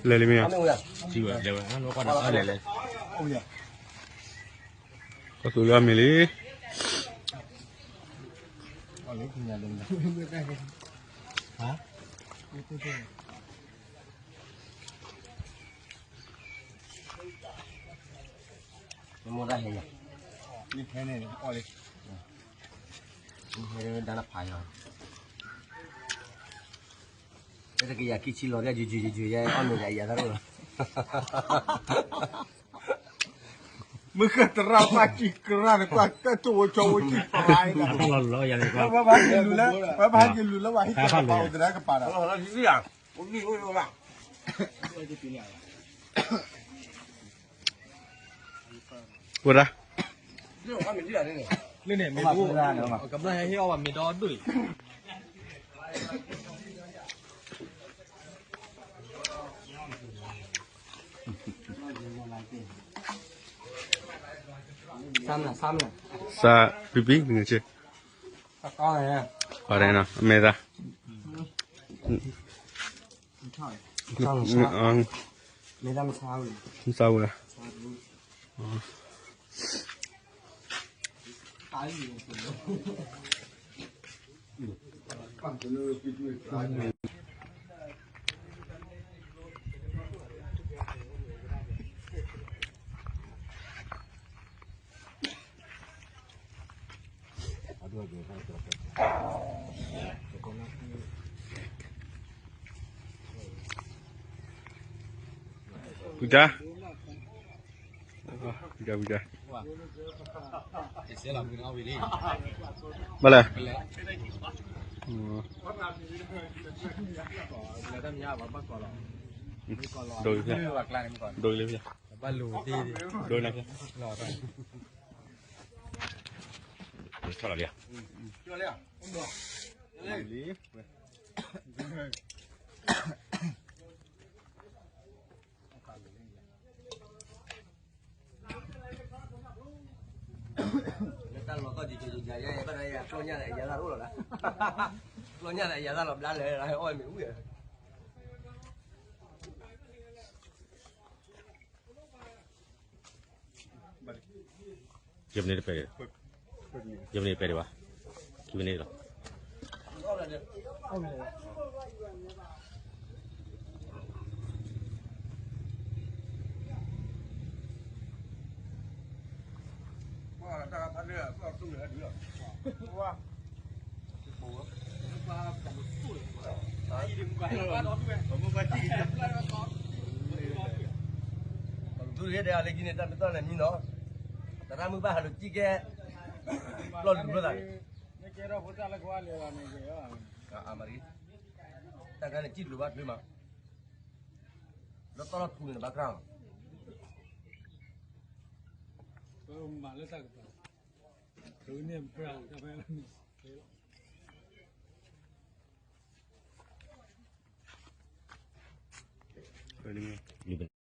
လဲၤလံမ့ၢ်ဧါ, လဲၤလဲၤ, ကသူၣ်လၢအမ့ၢ်လံ. မ့ၢ်တၢ်ဟဲယၤ, မ့ၢ်ထဲန့ၣ်အီၣ်လံ, မ့ၢ်ထဲဒါနဖးယၤ, တကယၤခံဆံလီၤ ကဲ ယွၤ ယွၤ ယွၤ ယွၤ အီၣ်မ့ၢ်ယၤ ယၤတၢ်အိၣ်လီၤ. မ့ၢ်ဃဲတရၣ်ပၢ်ကံကရၣ်နကွၢ် ကၠိဝဲကၠိဝဲကံဖးလီၤ, ပှၤဟဲက့ၤလူၤလၢ ပှၤဟဲက့ၤလူၤလၢပှၤဟံၣ်ကပာ်အီၤကဒါကပၤဒီး ဝဲဒၣ်, လၢန့ၣ်မ့ၢ်ဒိၣ်, ကမျၢၢ်ဟဲဟ့ၣ်အီၣ်ဘၣ်မ့ၢ်ဒီဒိၣ်အံၤ, စၢ်ပံပံ, ပှၤန့ၣ်နီၤ အမဲာ်သၣ်, မ့ၢ်သၣ်ဝဲ, ဝံၤတၢ်, ဝံၤတၢ်, ဝံၤတၢ်, ဘၣ်လဲၣ်, ဒိၣ်လံဖျဲၣ်, ဒိၣ်လံဖျဲၣ်, ဒိၣ်နၤဖျဲၣ်, ဆီၣ်လီၤလံဧါ. လၢတၢ်လီၤကီၢ်ကကယယယဘၣ်ဒီးယၤ ကျီညၣ်ဒီးယၤသၣ်အိၣ်လီၤလၢ, ကျီညၣ်ဒီးယၤသၣ်လီၤဘျါလၢာ် ဟဲအီၣ်မ့ၢ်ဝံၣ်ဧါ. ယမ့ၢ်န့ၣ်တပဲ, ယမ့ၢ်န့ၣ်တပဲဒံးဘၣ်, ခံမ့ၢ်န့ၣ်လီၤ. ဒ်လဲၣ်ဒ်လဲၣ်လၢကံန့ၣ် တၢ်မ့ၢ်သီၣ်န့ၣ်မံနီၤ, သရၣ်မုၣ်ဘၣ်ဟးလိာ်ကံၣ်ကဲ, လီၢ်လူၤလိာ်သးန့ၣ်, တၢ်ခါန့ၣ် ကံၣ်လိာ်ဘၣ်တမံၤမး, လၢတၢ်လီၢ်ထူန့ၣ် နဘၣ်ကြၢးလီၤ. မၤလၢတၢ်ကပၤ, တန့ၢ်ဘၣ်တၢ်ဖဲလၢန့ၣ်, လံ